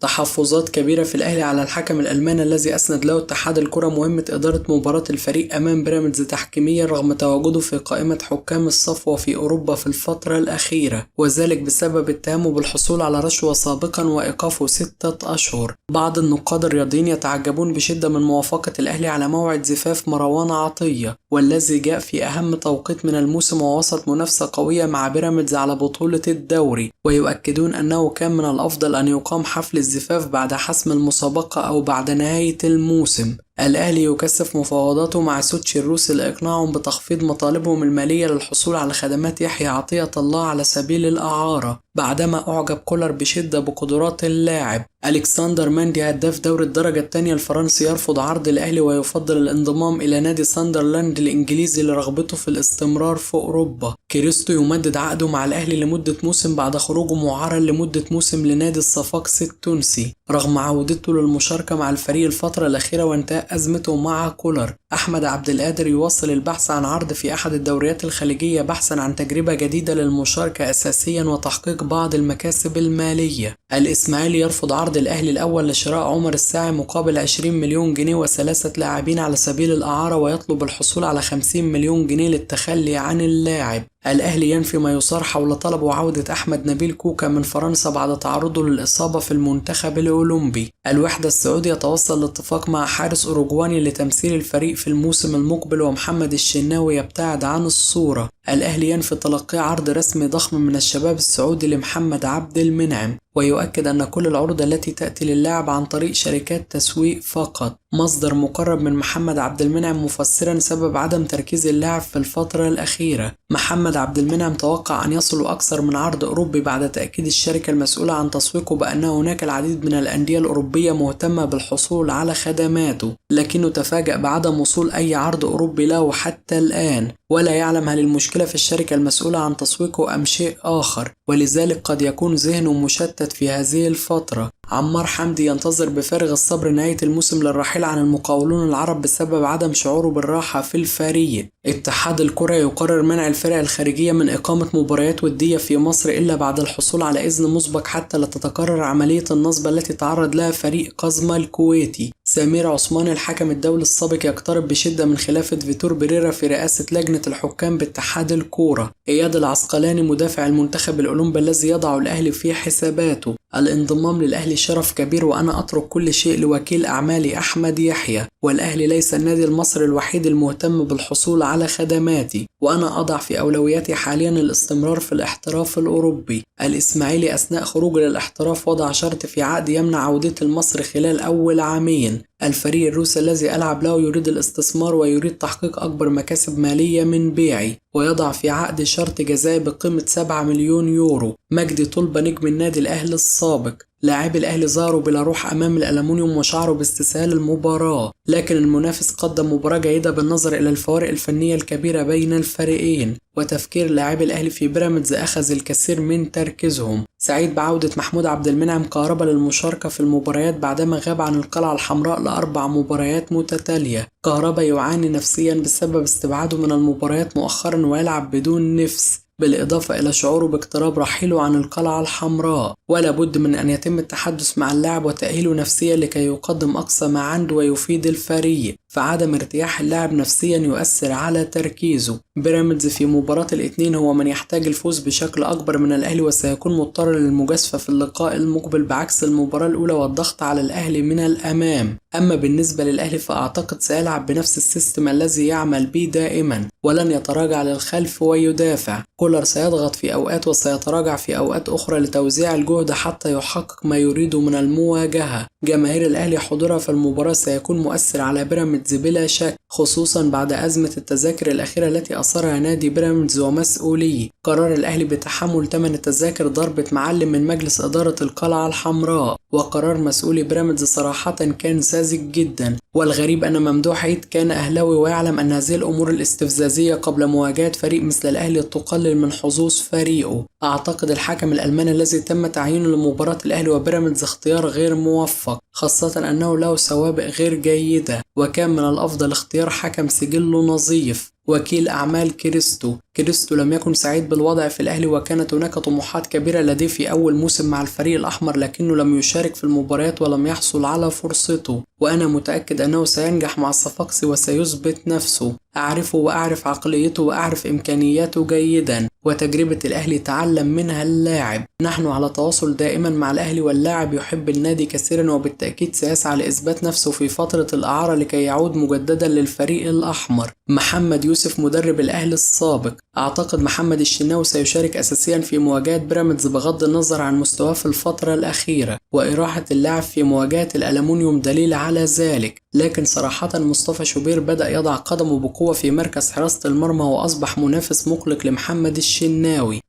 تحفظات كبيرة في الأهلي على الحكم الألماني الذي أسند له اتحاد الكرة مهمة إدارة مباراة الفريق أمام بيراميدز تحكيميا رغم تواجده في قائمة حكام الصفوة في أوروبا في الفترة الأخيرة، وذلك بسبب اتهامه بالحصول على رشوة سابقا وإيقافه 6 أشهر. بعض النقاد الرياضيين يتعجبون بشدة من موافقة الأهلي على موعد زفاف مروان عطية، والذي جاء في أهم توقيت من الموسم ووسط منافسة قوية مع بيراميدز على بطولة الدوري، ويؤكدون أنه كان من الأفضل أن يقام حفل الزفاف بعد حسم المسابقة أو بعد نهاية الموسم. الأهلي يكثف مفاوضاته مع سوتشي الروسي لإقناعهم بتخفيض مطالبهم المالية للحصول على خدمات يحيى عطية الله على سبيل الإعارة، بعدما أعجب كولر بشدة بقدرات اللاعب. ألكسندر ماندي هداف دوري الدرجة الثانية الفرنسي يرفض عرض الأهلي ويفضل الانضمام إلى نادي ساندرلاند الإنجليزي لرغبته في الاستمرار في أوروبا. كريستو يمدد عقده مع الأهلي لمدة موسم بعد خروجه معارا لمدة موسم لنادي الصفاقسي التونسي رغم عودته للمشاركة مع الفريق الفترة الأخيرة وانتهاء أزمته مع كولر. أحمد عبد القادر يواصل البحث عن عرض في أحد الدوريات الخليجية بحثا عن تجربة جديدة للمشاركة أساسيا وتحقيق بعض المكاسب المالية. الإسماعيلي يرفض عرض الأهلي الأول لشراء عمر الساعي مقابل 20 مليون جنيه و3 لاعبين على سبيل الإعارة ويطلب الحصول على 50 مليون جنيه للتخلي عن اللاعب. الأهلي ينفي ما يصار حول طلب عودة أحمد نبيل كوكا من فرنسا بعد تعرضه للإصابة في المنتخب الأولمبي. الوحدة السعودية توصل لاتفاق مع حارس أوروجواني لتمثيل الفريق في الموسم المقبل ومحمد الشناوي يبتعد عن الصورة. الأهلي ينفي تلقي عرض رسمي ضخم من الشباب السعودي لمحمد عبد المنعم، ويؤكد أن كل العروض التي تأتي للاعب عن طريق شركات تسويق فقط. مصدر مقرب من محمد عبد المنعم مفسرا سبب عدم تركيز اللاعب في الفترة الأخيرة. محمد عبد المنعم توقع أن يصل أكثر من عرض أوروبي بعد تأكيد الشركة المسؤولة عن تسويقه بأن هناك العديد من الأندية الأوروبية مهتمة بالحصول على خدماته، لكنه تفاجأ بعدم وصول أي عرض أوروبي له حتى الآن، ولا يعلم هل المشكلة في الشركة المسؤولة عن تسويقه أم شيء آخر، ولذلك قد يكون ذهنه مشتت في هذه الفترة. عمار حمدي ينتظر بفارغ الصبر نهاية الموسم للرحيل عن المقاولون العرب بسبب عدم شعوره بالراحة في الفريق. اتحاد الكرة يقرر منع الفرق الخارجية من إقامة مباريات ودية في مصر إلا بعد الحصول على إذن مسبق حتى لا تتكرر عملية النصب التي تعرض لها فريق قزمة الكويتي. سمير عثمان الحكم الدولي السابق يقترب بشدة من خلافة فيتور بيريرا في رئاسة لجنة الحكام باتحاد الكورة. إياد العسقلاني مدافع المنتخب الأولمبي الذي يضع الأهلي في حساباته. الانضمام للأهلي شرف كبير وأنا أترك كل شيء لوكيل أعمالي أحمد يحيى، والأهلي ليس النادي المصري الوحيد المهتم بالحصول على خدماتي، وأنا أضع في أولوياتي حاليا الاستمرار في الاحتراف الأوروبي. الإسماعيلي أثناء خروجه للاحتراف وضع شرط في عقد يمنع عودته لمصر خلال أول عامين. الفريق الروسي الذي ألعب له يريد الاستثمار ويريد تحقيق أكبر مكاسب مالية من بيعي، ويضع في عقد شرط جزائي بقيمة 7 مليون يورو. مجدي طلبة نجم النادي الأهلي السابق. لاعبي الأهلي ظهروا بلا روح أمام الألمونيوم وشعروا باستسهال المباراة، لكن المنافس قدم مباراة جيدة بالنظر إلى الفوارق الفنية الكبيرة بين الفريقين، وتفكير لاعبي الأهلي في بيراميدز أخذ الكثير من تركيزهم. سعيد بعودة محمود عبد المنعم كهربا للمشاركة في المباريات بعدما غاب عن القلعة الحمراء ل4 مباريات متتالية. كهربا يعاني نفسيا بسبب استبعاده من المباريات مؤخرا ويلعب بدون نفس، بالإضافة إلى شعوره باقتراب رحيله عن القلعة الحمراء، ولا بد من أن يتم التحدث مع اللاعب وتأهيله نفسيا لكي يقدم أقصى ما عنده ويفيد الفريق، فعدم ارتياح اللاعب نفسيا يؤثر على تركيزه. بيراميدز في مباراة الاثنين هو من يحتاج الفوز بشكل أكبر من الأهلي وسيكون مضطر للمجازفة في اللقاء المقبل بعكس المباراة الأولى والضغط على الأهلي من الأمام. أما بالنسبة للأهلي فأعتقد سيلعب بنفس السيستم الذي يعمل به دائما ولن يتراجع للخلف ويدافع. كولر سيضغط في أوقات وسيتراجع في أوقات أخرى لتوزيع الجهد حتى يحقق ما يريده من المواجهة. جماهير الأهلي حضورها في المباراة سيكون مؤثر على بيراميدز بلا شك، خصوصا بعد أزمة التذاكر الأخيرة التي أثرها نادي بيراميدز ومسؤوليه. قرار الأهلي بتحمل ثمن التذاكر ضربة معلم من مجلس إدارة القلعة الحمراء، وقرار مسؤولي بيراميدز صراحة كان ساذج جدا. والغريب أن ممدوح عيد كان أهلاوي ويعلم أن هذه الأمور الاستفزازية قبل مواجهة فريق مثل الأهلي تقلل من حظوظ فريقه. أعتقد الحكم الألماني الذي تم تعيينه لمباراة الأهلي وبيراميدز اختيار غير موفق، خاصة أنه له سوابق غير جيدة، وكان من الأفضل اختيار حكم سجله نظيف. وكيل أعمال كريستو لم يكن سعيد بالوضع في الأهلي، وكانت هناك طموحات كبيرة لديه في أول موسم مع الفريق الأحمر، لكنه لم يشارك في المباريات ولم يحصل على فرصته. وأنا متأكد أنه سينجح مع الصفاقسي وسيثبت نفسه. أعرفه وأعرف عقليته وأعرف إمكانياته جيدا، وتجربة الأهلي تعلم منها اللاعب. نحن على تواصل دائما مع الأهلي، واللاعب يحب النادي كثيرا، وبالتأكيد سيسعى لإثبات نفسه في فترة الإعارة لكي يعود مجددا للفريق الأحمر. محمد يوسف مدرب الأهلي السابق: أعتقد محمد الشناوي سيشارك أساسيا في مواجهة بيراميدز بغض النظر عن مستواه في الفترة الأخيرة، وإراحة اللاعب في مواجهة الألمونيوم دليل على ذلك. لكن صراحة مصطفى شوبير بدأ يضع قدمه بقوة في مركز حراسة المرمى، وأصبح منافس مقلق لمحمد الشناوي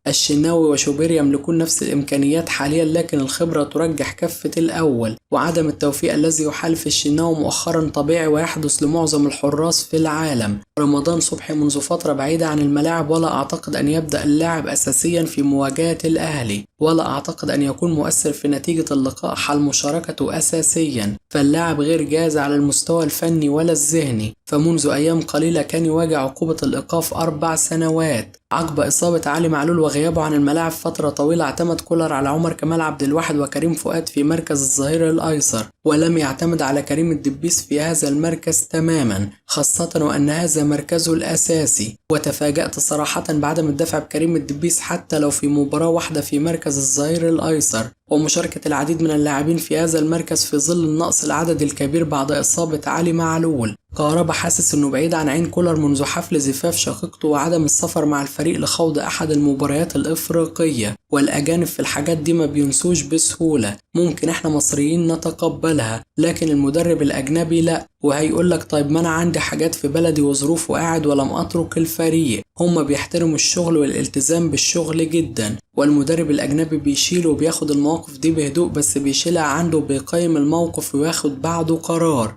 وشوبير يملكون نفس الإمكانيات حاليا، لكن الخبرة ترجح كفة الأول، وعدم التوفيق الذي يحالف الشناوي مؤخرا طبيعي ويحدث لمعظم الحراس في العالم. رمضان صبحي منذ فترة بعيدة عن الملاعب، ولا أعتقد أن يبدأ اللاعب أساسيا في مواجهة الأهلي، ولا أعتقد أن يكون مؤثر في نتيجة اللقاء حال مشاركته أساسيا، فاللاعب غير جاهز على المستوى الفني ولا الذهني، فمنذ أيام قليلة كان يواجه عقوبة الإيقاف 4 سنوات. عقب إصابة علي معلول وغيابه عن الملاعب فترة طويلة، اعتمد كولر على عمر كمال عبد الواحد وكريم فؤاد في مركز الظهير الأيسر، ولم يعتمد على كريم الدبيس في هذا المركز تماما، خاصة وأن هذا مركزه الأساسي. وتفاجأت صراحة بعدم الدفع بكريم الدبيس حتى لو في مباراة واحدة في مركز الظهير الأيسر، ومشاركة العديد من اللاعبين في هذا المركز في ظل النقص العدد الكبير بعد إصابة علي معلول. كهربا حاسس انه بعيد عن عين كولر منذ حفل زفاف شقيقته وعدم السفر مع الفريق لخوض احد المباريات الافريقية، والاجانب في الحاجات دي ما بينسوش بسهولة. ممكن احنا مصريين نتقبلها، لكن المدرب الاجنبي لا، وهيقولك طيب ما انا عندي حاجات في بلدي وظروف وقاعد ولم اترك الفريق. هما بيحترموا الشغل والالتزام بالشغل جدا، والمدرب الاجنبي بيشيل وبياخد المواقف دي بهدوء، بس بيشيلها عنده وبيقيم الموقف وياخد بعده قرار.